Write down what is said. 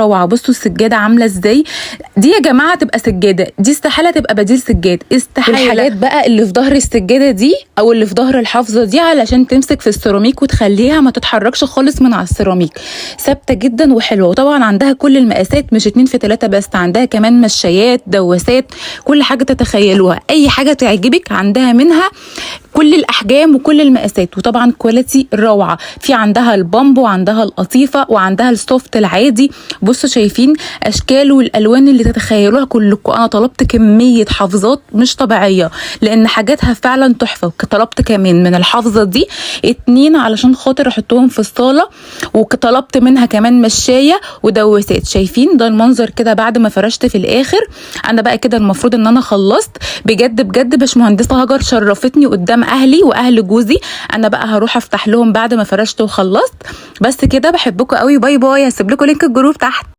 روعه. بصوا السجادة عامله ازاي، دي يا جماعة تبقى سجادة، دي استحالة تبقى بديل سجاد، استحالة. الحاجات بقى اللي في ظهر السجادة دي او اللي في ظهر الحافظة دي علشان تمسك في السيراميك وتخليها ما تتحركش خالص من على السيراميك، ثابتة جدا وحلوه. وطبعا عندها كل المقاسات، مش 2 في 3 بس، عندها كمان مشايات، دواسات، كل حاجة تتخيلوها، اي حاجة تعجبك عندها منها كل الاحجام وكل المقاسات. وطبعا quality روعه، في عندها البامبو وعندها القطيفه وعندها ال soft العادي. بصوا شايفين اشكال والالوان اللي تتخيلوها كلكم. انا طلبت كمية حافظات مش طبيعية لان حاجاتها فعلا تحفة. طلبت كمان من الحافظة دي 2 علشان خاطر احطهم في الصاله، وطلبت منها كمان مشايه ودواسات. شايفين ده المنظر كده بعد ما فرشت في الاخر. انا بقى كده المفروض ان انا خلصت. بجد بجد باشمهندسه هاجر شرفتني قدام اهلي واهل جوزي. انا بقى هروح افتح لهم بعد ما فرشت وخلصت. بس كده، بحبكم قوي، bye bye. هسيب لكم link ال group تحت.